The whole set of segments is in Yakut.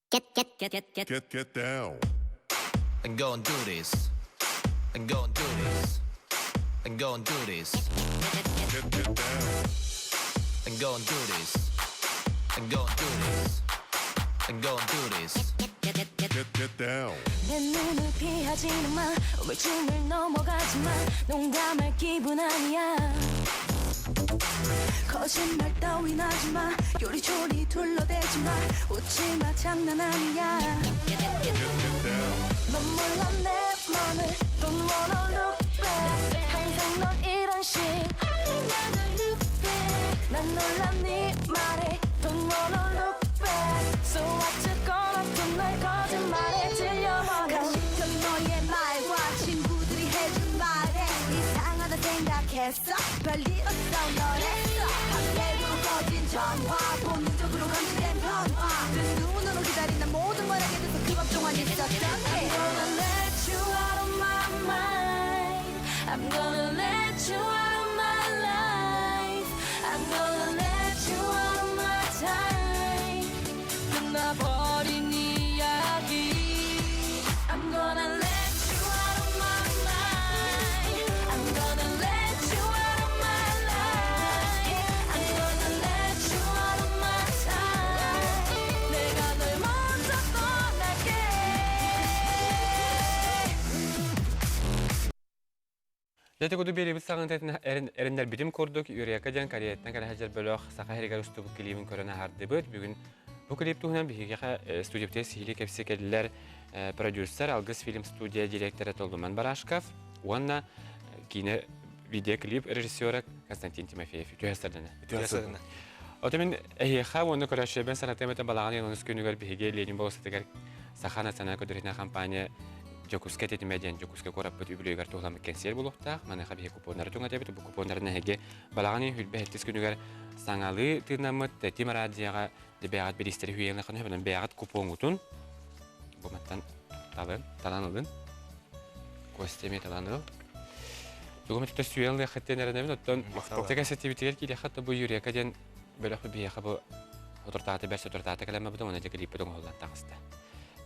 Get, get, get, get, get, get, get down. And go and do this. And go and do this. And go and do this. Get, get down. And go and do this. And go and do this. And go and do this. Get, get, get, get, get down. 내 눈을 피하지는 마 우물쭈물 넘어가지 마 농담할 기분 아니야 거짓말 따윈 하지 마 요리조리 둘러대지 마 웃지 마 장난 아니야 Get, get down. 넌 몰라 내 맘을 Don't wanna look back 항상 넌 이런 식 난 놀라 네 말에 Don't wanna look back So what you gonna do 날 거짓말에 들려버려 가식적 너의 말과 친구들이 해준 말에 이상하다 생각했어. 별일 없어 너랬어. 밤새도 꺼진 전화, 본능적으로 감지된 변화. 그 눈으로 기다리는 모든 걸 알게 돼서 그 밤동안 있었던 I'm 일. gonna let you out of my mind. I'm gonna let you out of my life. I'm gonna let you out of my time. 끝나버린 이야기. I'm gonna let you out of my mind. I'm gonna let you out of my life. I'm gonna let you out of my time. 내가 널 먼저 떠날게. Дьэ куду биэрибит саҕын эрэннэрбитим курдук Юрияка диэн Кореяттан кэлэ сылдьар бөлөх Саха сиригэр устубут клибин көрөн аһардыбыт. Бүгүн бу клип туһунан биһиэхэ студиябытыгар сиһилии кэпсии кэллилэр продюсер Алгыс фильм студия директора Толлуман Барашков уонна киинэ видеоклип режиссера Константин Тимофеев. Үтүө сардаҥа. Үтүө сардаҥа. Ото мин эһиэхэ уонна көрөөччүлэрбин санатыам этэ балаҕан ыйын онус күнүгэр биһиги Ленин болуоссатыгар Саха национальнай көрдөрүүтүнэн компания Дьокуускай тэтимэ диэн Дьокуускай куораппыт үбүлүөйүгэр туһуламмыт кэнсиэр буолуохтаах. Маныаха биһиги купоннары түҥэтэбит. Бу купоннарын эһиги балаҕан ыйын хүлбэ сэттис күнүгэр саҥалыы тыынаммыт Тэтим радиоҕа бэйэҕит бириистэри үүйэҥҥэ ханан бэйэҕит купоҥҥутун бу мантан талын, талан ылын. Костя эмиэ талан ыл. Тугу эмэ сүүйэн ылыаххыттан эрэнэбин. Оттон кэсэтибитигэр киириэххэ бу Юрека диэн бөлөх биһиэхэ бу отуртаата бэрс отуртаата кэлэммэбит уонна дьэ клиппит оҥоһуллан таҕыста.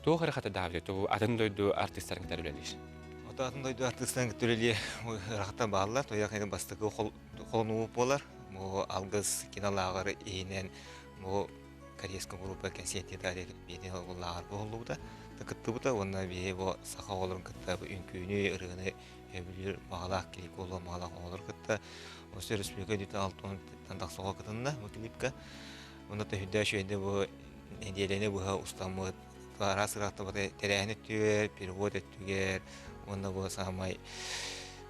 Туох эрэ хатыдаабыт ту атын дойду артыыстарын кытары үлэлиир. Ото атын дойду артыыстарын кытта үлэлиир ыарахаттар бааллар. Тояк бастакы холонуу буолар. Бу Алгыс кинолааҕыр иһинэн бу корейскай группа кэнсиэртии биэни лааҕыр буоллубута кыттыбыта уонна биһи бу саха оҕолорун кытта бу үҥкүүнү, ырыаны өбүлүүр баҕалаах клип буолуон баҕалаах оҕолору кытта осы республика дүтэ алтан тахса оҕо кытынна бу клипка. Онно төһүндэ үчүгэйдик бу нэдиэлэни быһа устаммыт араас ыраахтабыта тэрээһин өттүгэр, перевод өттүгэр уонна бу саамай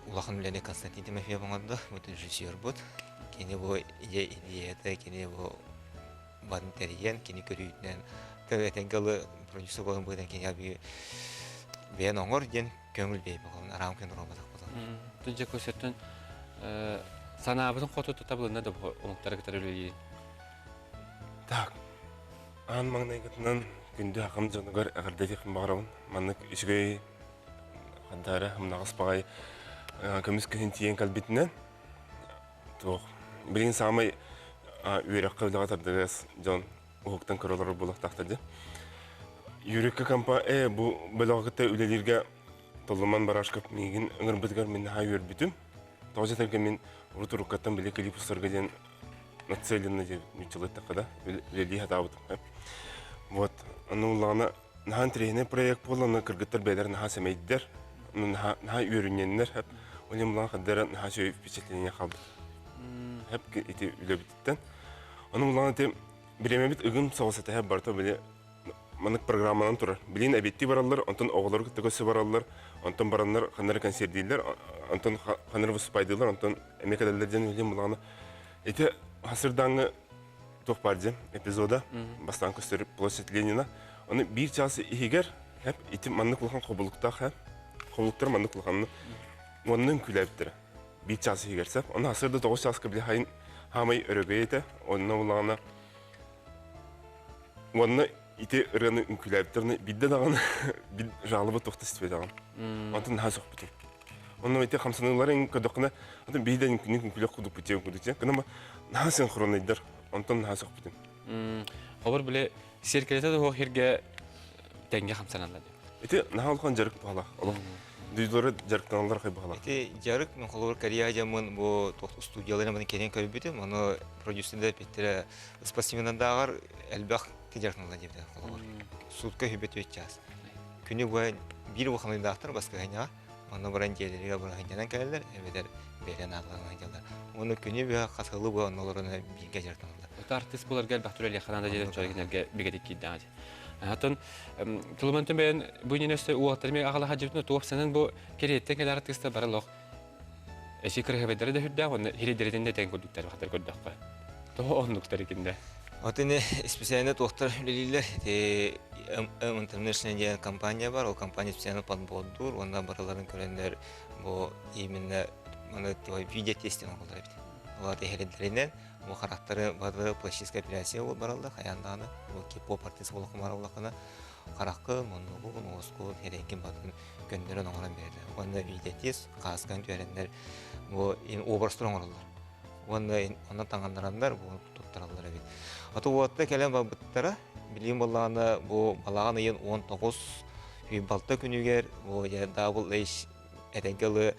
улахан үлэни Константин Тимофеев оҥордо, бу режиссербут. Кини бу идеята, кини бу барын тэрийэн, кини көрүүтүнэн этэнгэ ылы продюсер буолан быһыытынан кини бэйэн оҥор диэн көҥүл биэрбит араам күн оҥорботох буолан. Дьэ көсөттөн санаабытын хоту табылынна да омуктары кытары үлэлиир. Так, аан маҥнайгытынан күндү хахам дьонугар эҕэрдэтиэхпин баҕарабын. Маннык үчүгэй хандаара ымнаҕас баҕай көмүс күһүн тиийэн кэлбитинэн туох билигин саамай үөрэххэ үлэҕэ тардыгас дьон уһуктан көрө олорор буолуохтаахтар дии. Юрика компа бу бөлөҕү кытта үлэлииргэ Толлуман Барашков миигин ыҥырбытыгар мин наһаа үөрбүтүм. Тоҕо дьэтэргэ мин урут уруккаттан били клип устарга диэн нацеленно диэн нууччалыы эттэххэ да үлэлии сатаабытым. Вот, аны улаҕана наһаа интэриэһинэй проект буолла, аны кыргыттар бэйэлэрэ наһаа сэмэйдэр, наһаа наһаа үөрүнньэннэр, ол иһин булан хардара наһаа үчүгэй впечатление хаалбыт. Хэп ити үлэбититтэн. Аны улаҕана ити бириэмэбит ыгым соҕус этэ барыта били маннык программанан турар. Билин эбиэттии бараллар, онтон оҕолору кытта көрсө бараллар, онтон бараннар ханна эрэ консервдииллэр, онтон ханна эрэ выступайдыыллар, онтон эмиэ кэлэллэр диэн билин булаҕына ити хасырдааҥҥы туох баар диэн эпизода бастаан көстөр площадь Ленина. Ону биир чаас иһигэр хэп ити маннык улахан хобулуктаах хэп хобулуктар маннык улаханны уонна үҥкүүлээбиттэрэ биир чаас иһигэр сэп. Ону хасырда 9 чааска били хайын хаамай өрөгөй этэ. Онно булаҕына Уонна ити ырыаны үҥкүүлээбиттэринэ биирдэ даҕаны жалоба туох да истибэтэҕим. Онтон наһаа сөхпүтүм. Онно ити хамсаныыларын көрдөххүнэ, онтон биир да үҥкүүнү үҥкүүлэх курдукпут диэн курдук диэн. Гынан наһаа синхроннайдар. Онтон наһаа сөхпүтүм. Холобур, били сиэркилэтэ да суох сиргэ. Тэҥҥэ хамсаналлар. Ити наһаа улахан дьарык баһалаах. Олох дойдулары дьарыктаналлар хай баһалаах. Ити дьарык мен холобур Корея дьаммын бу туох студияларын маны кэлин көрбүтүм. Ону продюсердар эппиттэрэ спортсменнардааҕар элбэх дьарыктаналлар диэбитэ холобур. Сутка үһүбэт үт чаас. Күнү бу биир улаханныйдаахтар баскыһанньаҕа. Онно баран дьиэлэригэр быраһынньанан кэлэллэр эбэтэр бэйэлэрин аатынан сылдьаллар. Уонна күнү быһа хас ыалы быһа онно олорон бииргэ дьарыктаналлар. Ото артыыс буоларга элбэх үлэлиэххэ наада диэн дьон бигэтик киирдэҕэ дии. Атын тулумантан бэйэн бу иннинэ өссө уолаттар эмиэ аҕалаха дьибитин туох санан бу кэриэттэн кэлэр артыыстар бары лох эчи кырыһыбайдара да үрдээх уонна хиридэритин да тэҥ курдуктар хатар көрдөххө. Тоҕо оннуктар икинде? Вот ини специально туохтар үлэлииллэр. Ити International диэн компания бар, ол компания специально подбордуур уонна барыларын көрөннөр бу именно маны видеотестинг оҥороллор эбит. Олар эһэрэллэринэн бу харахтары бары пластическая операция бараллар, хайаан даҕаны бу кей-поп артист буоллахха бараллахына хараххын, муннугун, уоскун, эрэйгин батын көннөрөн оҥорон биэрэллэр. Уонна видеотест хааскан түһэрэннэр бу образтар оҥороллор. Уонна онно таҥыннараннар бу туттараллар эбит. Аты уотта кэлэн барбыттара, билигин буоллаҕына бу балаҕан ыйын 19 балта күнүгэр бу Double H этэҥҥэ ылы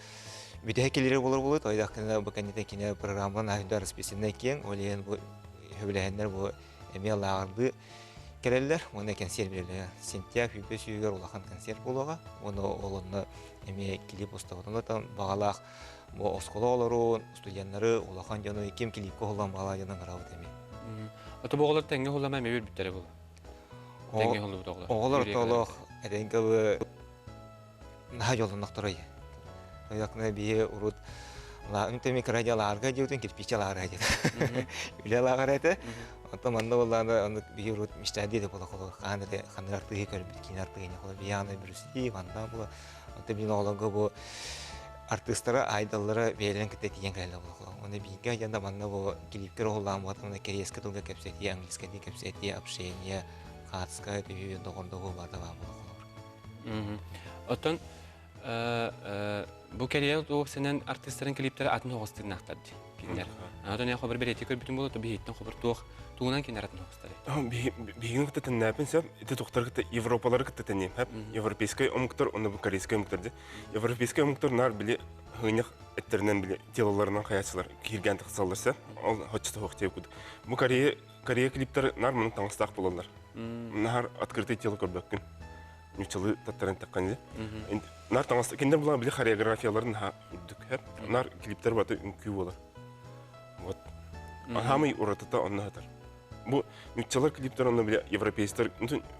бүтэһик кэлэрэ буолар буолуо, тойдахкына бу кэннитэ кинэ программан аһыйда расписанный киэҥ, ол иһин бу сөбүлэһэннэр бу эмиэ лааҕырдыы кэлэллэр уонна кэнсиэр биэрэллэр. Сентябрь сүүрбэ сүүһүгэр улахан концерт буолуоҕа уонна ол онно эмиэ клип устабытын баҕалаах Бу оскуола оҕолорун, студеннары, улахан дьону ким килиипкэ уһуллан баҕалаах дьону ыҥырабыт эмиэ. Ото бу оҕолор тэҥҥэ уһуллама эмиэ өлбүттэрэ буолуо. Тэҥҥэ уһуллубут оҕолор. Оҕолор толох этэҥҥэ наһаа дьоллонохторой. Тойокна биһи урут Үнтэми кыра лаарга диэбитин кирпиччэ лаарга диэт. Үлэ лааҕар этэ. Онтон манна буоллаҕына оннук биһи урут мечтади да буола холор хаан этэ ханнык артыыһы көрбүт киин артыыһы холор биһи аны Брюс Ли, Ван Дамм була Онто мин оҕолорго бу артыыстара, айдаллара бэйэлэрин кытта тиийэн кэлэллэр буолла. Уонна бииргэ дьонно манна бу клипкэр уһуллаан буолан кэриэскэ тылга кэпсэтии, английскайдыы кэпсэтии, общение, хаатыска түһүү, доҕордоһуу барыта баар буолла. Оттон бу кэриэл туох сэнэн артыыстарын клиптэрэ атын оҕустыыннаахтар дии кинилэр. Оттон я хобар бэлиэтии көрбүтүм буолуо, то биһиттэн хобар туох тугунан кинилэр атын оҕустарый? Биһигин кытта тэннээпин сөп, ити тухтары кытта Европалары кытта тэнниэм хөп. Европейскай омуктар уонна бу корейскай омуктар дии. Европейскай омуктар наар били хыынньах эттеринэн били телоларынан хайааччылар кииргэн тахсаллар сөп. Ол хоччото суох диэбит курдук. Бу Корея Корея клиптэр наар мунун таҥастаах буолаллар. Наар открытый тело көрбөккүн. Ньуччалыы таттаран тэххин Наар таҥас кинилэр булан били хореографияларын наһаа үрдүк хөп. Наар клиптэр бата үҥкүү буолар. Вот. Хаамый уратыта онно сытар. Бу нуччалар клиптер онно бile европейстар,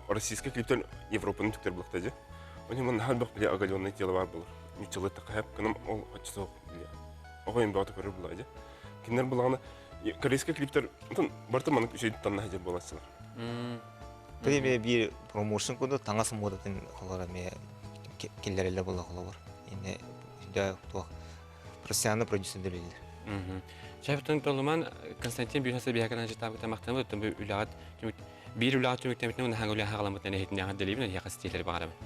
российскай клиптер Европаны түктэр булахта дьэ. Они манна халбах бile оголенное тело бар болар. Нуччалар тақап, кыным ол оччотоох бile. Оҕо эмбаҕа көрөр була дьэ. Кинилэр булаҕына корейскай клиптер барыта маннык үчүгэй танна сылдьар буолааччылар. Бу эмиэ биир промоушен курдук таҥас муодатын холор эмиэ киллэрэллэр буолла холобур. Инне туох профессиональный продюсер биллэр. Чайбытын толуман Константин Бюхаса биһаканан житабыта мактанбыт, бу үлэҕит биир үлэҕит түмүктэмитин уонна хаҥа үлэ хаҕаламмытынан эһитинээҕэр дэлиибин, эһиэхэ ситиилэри баҕарабын.